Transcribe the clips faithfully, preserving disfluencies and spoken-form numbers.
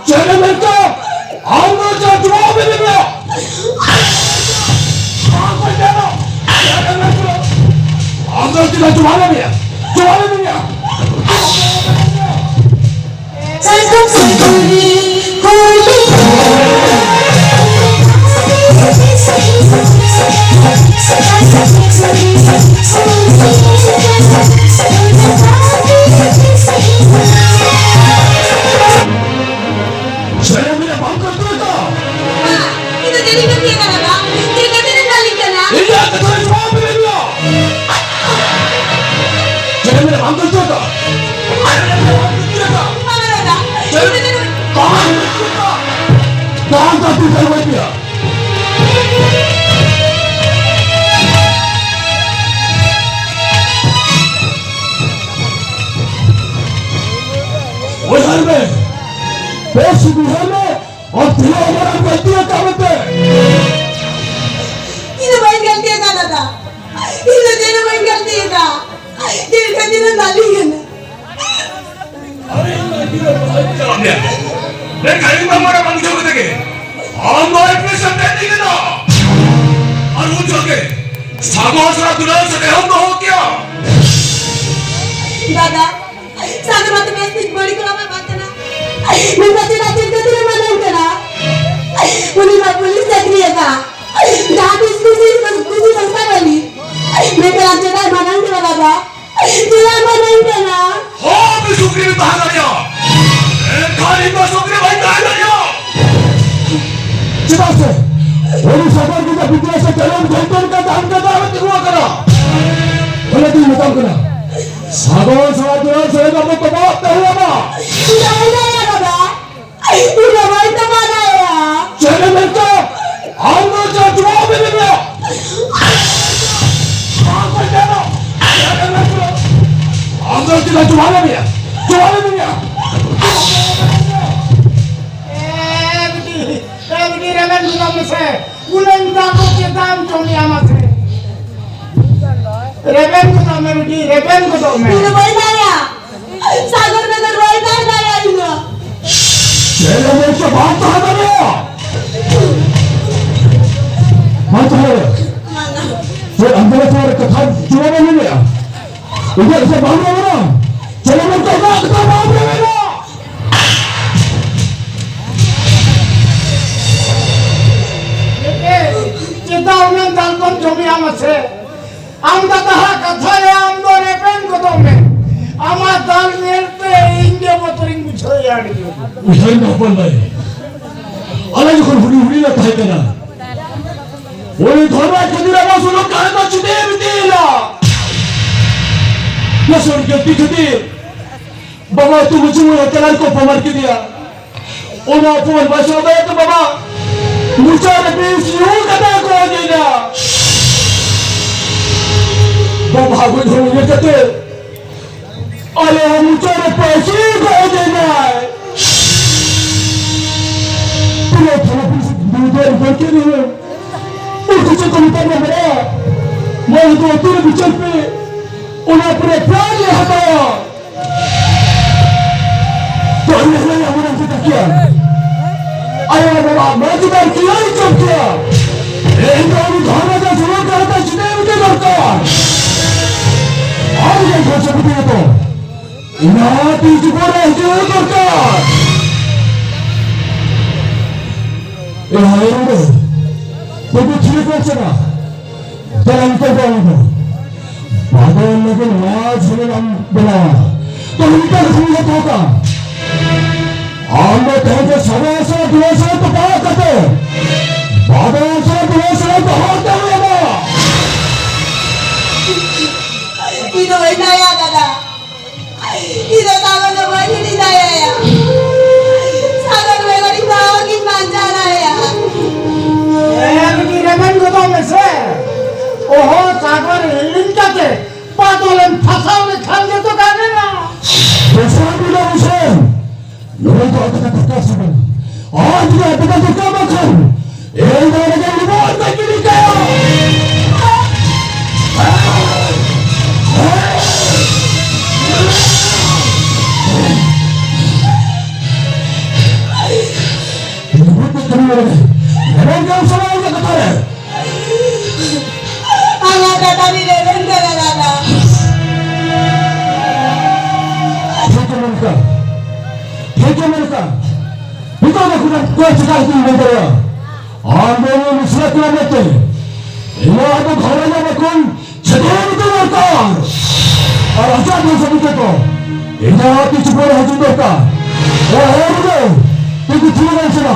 ᱪᱮᱫ ᱮᱢ ᱢᱮᱱ ᱠᱮᱫᱟ? ᱟᱢ ᱫᱚ ᱪᱮᱫ ᱡᱚᱵᱟᱵ ᱮᱢ ᱮᱢᱟ? ᱟᱢ ᱫᱚ ᱪᱮᱫ ᱮᱢ ᱢᱮᱱ ᱠᱮᱫᱟ? ᱟᱢ ᱫᱚ ᱪᱮᱫ ᱡᱚᱵᱟᱵ ᱮᱢ ᱮᱢᱟ? ᱡᱚᱵᱟᱵ ᱮᱢ ᱮᱢᱟ? ᱥᱟᱭᱠᱚᱞ ᱥᱟᱭᱠᱚᱞ ᱨᱮ ᱦᱚᱭ ᱞᱮᱠᱟ᱾ ᱪᱮᱫ ᱮᱢ ᱢᱮᱱᱟ ᱵᱟᱝ ᱠᱚ ᱩᱛᱟᱹᱨ ᱫᱟ? ᱤᱧ ᱫᱚ ᱪᱮᱫ ᱤᱧ ᱠᱟᱹᱢᱤ ᱟᱠᱟᱫᱟ ᱫᱟᱫᱟ? ᱪᱮᱫ ᱠᱷᱟᱹᱛᱤᱨ ᱮᱢ ᱫᱟᱞᱤᱧ ᱠᱟᱱᱟ? ᱤᱧᱟᱜ ᱠᱟᱛᱷᱟ ᱨᱮ ᱡᱚᱵᱟᱵ ᱮᱢ ᱮᱢᱟ᱾ ᱪᱮᱫ ᱮᱢ ᱢᱮᱱᱟ ᱵᱟᱝ ᱠᱚ ᱩᱛᱟᱹᱨ ᱫᱟ? ᱵᱟᱝ ᱫᱟᱫᱟ, ᱤᱧ ᱫᱚ ᱪᱮᱫ ᱦᱚᱸ ᱵᱟᱝ ᱠᱚ ᱩᱛᱟᱹᱨ ᱫᱟ᱾ ᱵᱟᱝ ᱠᱚ ᱩᱛᱟᱹᱨ ᱫᱟ᱾ ᱩᱭᱦᱟᱹᱨ ᱢᱮ, ᱵᱮᱥ ᱩᱭᱦᱟᱹᱨ ᱢᱮ, ᱟᱨ ᱛᱤᱱᱟᱹᱜ ᱢᱟᱨᱟᱝ ᱜᱟᱹᱞᱛᱤ ᱟᱠᱟᱫ ᱢᱮᱛᱮ᱾ ᱤᱧ ᱫᱚ ᱵᱟᱹᱧ ᱜᱟᱹᱞᱛᱤ ᱟᱠᱟᱫ ᱫᱟᱫᱟ, ᱤᱧ ᱫᱚ ᱪᱮᱫ ᱦᱚᱸ ᱵᱟᱹᱧ ᱜᱟᱹᱞᱛᱤ ᱟᱠᱟᱫ᱾ ᱪᱮᱫ ᱠᱷᱟᱹᱛᱤᱨ ᱮᱢ ᱫᱟᱞᱤᱧ ᱠᱟᱱᱟ? ᱟᱨᱮ, ᱤᱧ ᱫᱚ ᱤᱧ ᱫᱚ ᱵᱟᱹᱧ ᱪᱟᱞᱟᱜ ᱜᱮᱭᱟ᱾ ᱢᱮᱱᱠᱷᱟᱱ ᱤᱧ ᱢᱟ ᱢᱚᱱᱮ ᱵᱟᱝ ᱵᱩᱡᱷᱟᱹᱣ ᱠᱟᱛᱮ ᱜᱮ ᱟᱢ ᱫᱚ ᱮᱰᱢᱤᱥᱚᱱ ᱴᱮᱱᱰᱤᱝ ᱮᱱᱟ᱾ ᱟᱨ ᱩᱱ ᱡᱚᱠᱷᱮ ᱥᱟᱜᱚᱨ ᱥᱟᱞᱟᱜ ᱫᱩᱞᱟᱹᱲ ᱥᱟᱹᱜᱟᱹᱭ ᱦᱚᱸᱢ ᱫᱚᱦᱚ ᱠᱮᱭᱟ᱾ ᱫᱟᱫᱟ, ᱥᱟᱜᱚᱨ ᱢᱟ ᱛᱚ ᱵᱮᱥ ᱴᱷᱤᱠ ᱵᱟᱹᱲᱤᱡ ᱠᱚᱲᱟ ᱢᱟ ᱵᱟᱝ ᱠᱟᱱᱟ᱾ ᱢᱮᱱᱠᱷᱟᱱ ᱪᱮᱫᱟᱜ ᱪᱮᱫ ᱠᱷᱟᱹᱛᱤᱨ ᱮ ᱢᱟᱱᱟᱧ ᱠᱟᱱᱟ? ᱩᱱᱤ ᱢᱟ ᱯᱩᱞᱤᱥ ᱪᱟᱹᱠᱨᱤ ᱟᱠᱟᱫ᱾ ᱡᱟᱦᱟᱸ ᱛᱤᱥ ᱠᱩᱥᱤ ᱠᱩᱥᱤ ᱥᱚᱝᱥᱟᱨ ᱟᱹᱱᱤᱡ᱾ ᱢᱮᱱᱠᱷᱟᱱ ᱪᱮᱫᱟᱜ ᱮ ᱢᱟᱱᱟᱧ ᱠᱟᱱᱟ ᱫᱟᱫᱟ? ᱪᱮᱫᱟᱜ ᱢᱟᱱᱟᱧ ᱠᱟᱱᱟ? ᱦᱚᱸ, ᱟᱢ ᱥᱩᱠᱨᱤ ᱵᱤᱱ ᱛᱟᱦᱮᱸ ᱫᱟᱲᱮᱭᱟᱜᱼᱟ, ᱢᱮᱱᱠᱷᱟᱱ ᱤᱧ ᱫᱚ ᱥᱩᱠᱨᱤ ᱵᱟᱹᱧ ᱛᱟᱦᱮᱸ ᱫᱟᱲᱮᱭᱟᱜᱼᱟ᱾ ᱪᱮᱫᱟᱜ ᱥᱮ ᱩᱱᱤ ᱥᱟᱜᱚᱨ ᱜᱤᱫᱽᱨᱟᱹ ᱵᱤᱫᱮᱥ ᱨᱮ ᱪᱟᱞᱟᱣ ᱡᱚᱱᱛᱚᱱ ᱠᱟᱱ ᱛᱟᱦᱮᱸ ᱠᱟᱱᱟ, ᱟᱨ ᱛᱤᱸᱜᱩ ᱟᱠᱟᱱᱟ᱾ ᱚᱱᱟᱛᱤᱧ ᱢᱮᱛᱟᱢ ᱠᱟᱱᱟ, ᱥᱟᱜᱚᱨ ᱥᱟᱞᱟᱜ ᱫᱩᱞᱟᱹᱲ ᱥᱟᱹᱜᱟᱹᱭ ᱫᱚ ᱟᱵᱚ ᱛᱚᱯᱟᱜ ᱛᱮ ᱦᱩᱭ ᱟᱢᱟ᱾ ᱪᱮᱫᱟᱜ ᱤᱧ ᱫᱟᱲᱮᱭᱟᱜᱼᱟ ᱫᱟᱫᱟ? ᱤᱧ ᱫᱚ ᱵᱟᱹᱧ ᱛᱚᱯᱟᱜ ᱫᱟᱲᱮᱭᱟᱜᱼᱟ᱾ ᱪᱮᱫ ᱮᱢ ᱢᱮᱱ ᱠᱮᱫᱟ? ᱟᱢ ᱫᱚ ᱪᱮᱫ ᱡᱚᱵᱟᱵ ᱮᱢ ᱮᱢᱟ? ᱵᱟᱝ ᱠᱚ ᱪᱮᱫᱚᱜ᱾ ᱟᱢ ᱫᱚ ᱪᱮᱫ ᱡᱚᱵᱟᱵ ᱮᱢ ᱮᱢᱟ? ᱡᱚᱵᱟᱵ ᱮᱢ ᱮᱢᱟ? ᱮ ᱵᱤᱴᱤ, ᱮ ᱵᱤᱴᱤ, ᱨᱮᱵᱮᱱ ᱜᱚᱫᱚᱜ ᱢᱮᱥᱮ᱾ ᱩᱱᱟᱹᱝ ᱫᱟᱜ ᱫᱚ ᱪᱮᱫᱟᱜ ᱮᱢ ᱡᱚᱢᱮᱜᱼᱟ ᱢᱟᱥᱮ? ᱨᱮᱵᱮᱱ ᱜᱚᱫᱚᱜ ᱢᱮ ᱵᱤᱴᱤ, ᱨᱮᱵᱮᱱ ᱜᱚᱫᱚᱜ ᱢᱮ᱾ ᱤᱧ ᱫᱚ ᱵᱟᱹᱧ ᱫᱟᱲᱮᱭᱟᱜᱼᱟ᱾ ᱥᱟᱜᱚᱨ ᱵᱮᱜᱚᱨ ᱵᱟᱹᱧ ᱛᱟᱦᱮᱸ ᱫᱟᱲᱮᱭᱟᱜᱼᱟ ᱤᱧ ᱫᱚ᱾ ᱪᱮᱫ ᱟᱢ ᱛᱟᱦᱮᱸ ᱫᱟᱲᱮᱭᱟᱜᱼᱟ᱾ ᱵᱟᱢ ᱛᱟᱦᱮᱸ ᱫᱟᱲᱮᱭᱟᱜᱼᱟ᱾ ᱪᱮᱫ ᱟᱢ ᱫᱚ ᱱᱚᱣᱟ ᱠᱟᱛᱷᱟ ᱡᱩᱣᱟᱹᱱ ᱮᱢ ᱢᱮᱱᱮᱜᱼᱟ? ᱤᱧᱟᱹᱜ ᱥᱮ ᱵᱟᱢ ᱨᱚᱲᱟ? ᱪᱮᱫ ᱮᱢ ᱢᱮᱱ ᱠᱮᱫᱟ? ᱤᱧᱟᱹᱜ ᱠᱟᱛᱷᱟ ᱵᱟᱢ ᱨᱚᱲᱟ? ᱪᱮᱫᱟᱜ ᱩᱱᱟᱹᱜ ᱫᱟᱞ ᱠᱚᱢ ᱡᱚᱢᱮᱜᱼᱟ ᱢᱟᱥᱮ? ᱟᱢ ᱫᱟᱫᱟ ᱦᱟᱜ ᱠᱟᱛᱷᱟ ᱨᱮ ᱟᱢ ᱫᱚ ᱨᱮᱵᱮᱱ ᱜᱚᱫᱚᱜ ᱢᱮ᱾ ᱟᱢᱟᱜ ᱫᱟᱞ ᱧᱮᱞᱛᱮ ᱤᱧ ᱜᱮ ᱵᱚᱛᱚᱨᱤᱧ ᱵᱩᱡᱷᱟᱹᱣᱮᱫᱼᱟ ᱟᱹᱰᱤ ᱡᱳᱨ᱾ ᱩᱭᱦᱟᱹᱨ ᱢᱮ ᱦᱚᱯᱚᱱ ᱵᱷᱟᱭ, ᱟᱞᱮ ᱡᱚᱠᱷᱚᱱ ᱦᱩᱰᱤᱧ ᱦᱩᱰᱤᱧ ᱞᱮ ᱛᱟᱦᱮᱸ ᱠᱟᱱᱟ, ᱩᱱᱤ ᱫᱷᱚᱨᱢᱟᱡᱽ ᱠᱷᱟᱹᱛᱤᱨ ᱟᱵᱚ ᱥᱩᱞᱩᱠ ᱠᱟᱦᱱᱟ ᱪᱤᱱᱛᱟᱹ ᱵᱤᱫᱤᱭᱮᱱᱟ᱾ ᱱᱟᱥᱚᱱ ᱜᱟᱹᱞᱛᱤ ᱠᱷᱟᱹᱛᱤᱨ ᱵᱟᱵᱟ ᱟᱹᱛᱩ ᱢᱟᱹᱡᱷᱤ ᱢᱚᱬᱮ ᱦᱚᱲ ᱛᱟᱞᱟ ᱨᱮᱠᱚ ᱚᱯᱚᱢᱟᱱ ᱠᱮᱫᱮᱭᱟ᱾ ᱚᱱᱟ ᱚᱯᱚᱢᱟᱱ ᱵᱟᱭ ᱥᱟᱦᱟᱣ ᱫᱟᱲᱮᱭᱟᱜ ᱛᱮ ᱵᱟᱵᱟ ᱢᱚᱪᱟ ᱨᱮ ᱵᱤᱥ ᱧᱩ ᱠᱟᱛᱮ ᱠᱚ ᱜᱚᱡ ᱮᱱᱟ᱾ ᱵᱟᱵᱟ ᱜᱚᱡ ᱦᱚᱲ ᱩᱭᱦᱟᱹᱨ ᱠᱟᱛᱮ ᱟᱞᱮ ᱦᱚᱸ ᱢᱚᱪᱟ ᱨᱮ ᱯᱟᱹᱥᱤ ᱠᱚ ᱜᱚᱡ ᱮᱱᱟ᱾ ᱯᱩᱨᱟᱹ ᱛᱷᱟᱱᱟ ᱯᱩᱞᱤᱥ ᱫᱩ ᱫᱚ ᱨᱤᱯᱳᱨᱴ ᱠᱮᱫ ᱨᱮᱦᱚᱸ ᱩᱱᱠᱩ ᱪᱮᱫ ᱠᱚ ᱢᱮᱛᱟ ᱵᱚᱱ ᱵᱟᱲᱟᱭᱟ? ᱢᱟ ᱱᱤᱛᱚᱜ ᱟᱹᱛᱩ ᱨᱮ ᱵᱤᱪᱟᱹᱨ ᱯᱮ, ᱚᱱᱟ ᱯᱚᱨᱮ ᱯᱨᱟᱭ ᱞᱮ ᱦᱟᱛᱟᱣᱟ᱾ ᱛᱚ ᱤᱧ ᱦᱚᱸ ᱟᱵᱚ ᱨᱮᱱ ᱪᱮᱫ ᱠᱮᱭᱟ? ᱟᱭᱳ ᱵᱟᱵᱟ ᱢᱟ ᱪᱮᱫᱟᱜ ᱠᱤᱭᱟᱹᱧ ᱪᱚᱯ ᱠᱮᱭᱟ? ᱤᱧ ᱫᱚ ᱩᱱᱤ ᱫᱷᱚᱨᱢᱚ ᱫᱟᱥ ᱦᱚᱲ ᱠᱟᱱᱟ ᱛᱟᱭ ᱪᱮᱫᱟᱜ ᱮᱢ ᱤᱫᱤ ᱫᱚᱨᱠᱟᱨ? ᱟᱢ ᱜᱮ ᱠᱷᱚᱨᱪᱟ ᱠᱚ ᱛᱮᱜᱮ ᱛᱚ᱾ ᱤᱧ ᱦᱚᱸ ᱛᱤ ᱪᱩᱯᱩ ᱨᱮ ᱦᱤᱡᱩᱜ ᱫᱚᱨᱠᱟᱨ᱾ ᱮ ᱦᱟᱭ ᱨᱮ, ᱵᱟᱹᱵᱩ ᱛᱷᱤᱨ ᱠᱚ ᱪᱟᱞᱟᱜ᱾ ᱫᱮᱞᱟ ᱱᱤᱛᱚᱜ ᱫᱚ ᱟᱢ ᱫᱚ ᱵᱟᱫᱚᱞ ᱞᱟᱹᱜᱤᱫ ᱱᱚᱣᱟ ᱡᱷᱟᱢᱮᱞᱟᱢ ᱵᱮᱱᱟᱣᱟ᱾ ᱛᱚ ᱱᱤᱛᱚᱜ ᱫᱚ ᱠᱷᱚᱱ ᱜᱮ ᱫᱚᱦᱚ ᱠᱟᱜ᱾ ᱟᱢ ᱫᱚ ᱛᱮᱦᱮᱧ ᱫᱚ ᱥᱟᱵᱟ ᱥᱟᱵ ᱫᱩᱣᱟᱹ ᱥᱟᱵ ᱫᱚ ᱵᱟᱝ ᱠᱟᱛᱮ, ᱵᱟᱫᱚᱞ ᱥᱟᱵ ᱫᱩᱣᱟᱹ ᱥᱟᱵ ᱫᱚᱦᱚ ᱠᱟᱜ ᱦᱩᱭᱩᱜᱼᱟ᱾ ᱤᱧ ᱫᱚ ᱵᱟᱹᱧ ᱫᱟᱲᱮᱭᱟᱜᱼᱟ ᱫᱟᱫᱟ᱾ ᱤᱧ ᱫᱚ ᱥᱟᱜᱚᱨ ᱫᱚ ᱵᱟᱹᱧ ᱦᱤᱲᱤᱧ ᱫᱟᱲᱮᱭᱟᱭᱟ᱾ ᱥᱟᱜᱚᱨ ᱵᱮᱜᱚᱨ ᱤᱧ ᱫᱚ ᱚᱦᱚᱜᱤᱧ ᱵᱟᱧᱪᱟᱣ ᱫᱟᱲᱮᱭᱟᱜᱼᱟ᱾ ᱮᱢ ᱜᱮ ᱨᱮᱵᱮᱱ ᱜᱚᱫᱚᱜ ᱢᱮᱥᱮ᱾ ᱚᱦᱚ ᱥᱟᱜᱚᱨ ᱦᱤᱲᱤᱧ ᱠᱟᱛᱮ ᱵᱟᱫᱚᱞᱮᱢ ᱯᱷᱟᱥᱟᱣ ᱞᱮᱠᱷᱟᱱ ᱜᱮᱛᱚ ᱜᱟᱱ ᱮᱱᱟ᱾ ᱫᱚᱥᱟᱨ ᱵᱤᱞᱚᱢ ᱥᱮ ᱱᱚᱜᱼᱚᱭ ᱫᱚ ᱟᱹᱰᱤ ᱠᱟᱛᱷᱟ ᱠᱟᱱ ᱥᱮ ᱵᱟᱝ? ᱟᱨ ᱡᱩᱫᱤ ᱟᱹᱰᱤ ᱠᱟᱛᱷᱟ ᱠᱟᱱ ᱵᱟᱝ ᱠᱷᱟᱱ, ᱤᱧ ᱫᱚ ᱚᱸᱰᱮ ᱜᱮ ᱞᱩᱵᱚᱜ ᱨᱮ ᱜᱤᱰᱤ ᱠᱟᱭᱟ᱾ ᱴᱷᱤᱠ ᱜᱮ ᱢᱮᱱ ᱠᱟᱜ᱾ ᱱᱤᱛᱚᱜ ᱫᱚ ᱠᱷᱩᱫᱟ ᱠᱚ ᱪᱮᱠᱟ ᱠᱟᱛᱮᱧ ᱢᱮᱱ ᱫᱟᱲᱮᱭᱟᱜᱼᱟ? ᱟᱢ ᱫᱚ ᱩᱱᱤ ᱢᱩᱥᱞᱟ ᱠᱟᱱᱟ ᱢᱮᱱᱛᱮ ᱤᱧᱟᱹᱜ ᱫᱚ ᱫᱷᱚᱨᱚᱢ ᱨᱮᱱᱟᱜ ᱵᱟᱠᱷᱳᱞ ᱪᱷᱟᱹᱴᱭᱟᱹᱨ ᱢᱤᱫᱴᱟᱝ ᱫᱚᱨᱠᱟᱨ᱾ ᱟᱨ ᱟᱡᱟᱜ ᱵᱚᱝᱥᱚ ᱵᱩᱡᱷᱟᱹᱣ ᱠᱚ ᱤᱧᱟᱹᱜ ᱟᱹᱛᱩ ᱪᱩᱯᱟᱹᱲ ᱦᱤᱡᱩᱜ ᱫᱚᱨᱠᱟᱨ᱾ ᱚ, ᱦᱮᱸ, ᱨᱩᱰᱟᱹ, ᱛᱤᱸᱜᱩ ᱛᱷᱤᱨ ᱵᱟᱝ ᱥᱮᱱᱟ᱾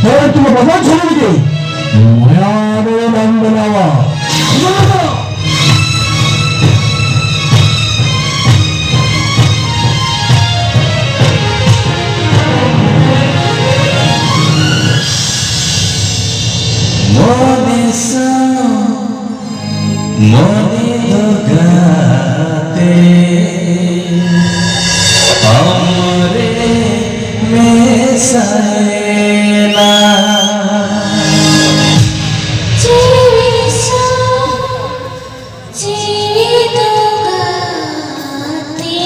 ᱦᱮᱸ, ᱛᱤᱸᱜᱩ ᱵᱟᱵᱚᱱ ᱪᱷᱟᱹᱲ ᱞᱟᱹᱜᱤᱫ ᱢᱟᱭᱟ ᱨᱮ ᱵᱟᱝ ᱵᱮᱱᱟᱣᱟ᱾ ᱟᱸᱡᱚᱢ ᱠᱟᱱᱟ? ᱢᱚᱱᱮ ᱥᱟᱶ ᱢᱚᱱᱮ ᱫᱚ ᱜᱟᱛᱮ ᱟᱢᱨᱮ ᱢᱮᱥᱟᱭᱮᱱᱟ᱾ ᱡᱤᱣᱤ ᱥᱟᱶ ᱡᱤᱣᱤ ᱫᱚ ᱜᱟᱛᱮ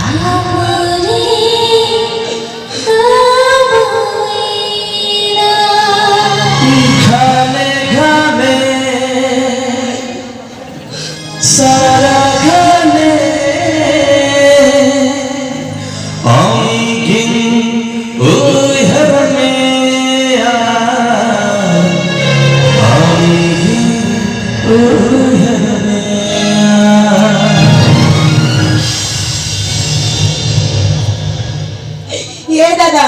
ᱟᱢᱨᱮ ᱜᱷᱟᱱᱮ ᱜᱷᱟᱱᱮ ᱥᱟᱨᱟ ᱜᱷᱟᱱᱮ ᱟᱢᱜᱤᱧ ᱩᱭᱦᱟᱹᱨ ᱢᱮᱭᱟ, ᱟᱢᱜᱤᱧ ᱩᱭᱦᱟᱹᱨ ᱢᱮᱭᱟ᱾ ᱮ ᱫᱟᱫᱟ,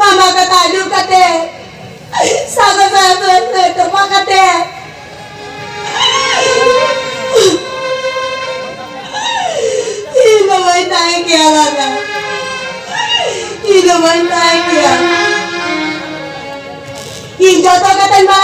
ᱟᱢᱟᱜ ᱠᱟᱛᱷᱟ ᱟᱸᱡᱚᱢ ᱠᱟᱛᱮ, ᱥᱟᱸᱜᱮ ᱥᱟᱸᱜᱮ ᱛᱚᱯᱟ ᱠᱟᱛᱮ, ᱤᱧ ᱫᱚ ᱵᱟᱹᱧ ᱛᱟᱦᱮᱸ ᱠᱮᱭᱟ ᱫᱟᱫᱟ, ᱤᱧ ᱫᱚ ᱵᱟᱹᱧ ᱛᱟᱦᱮᱸ ᱠᱮᱭᱟ᱾ ᱤᱧ ᱡᱚᱛᱚ ᱠᱟᱛᱷᱟᱧ ᱵᱟᱲᱟᱭ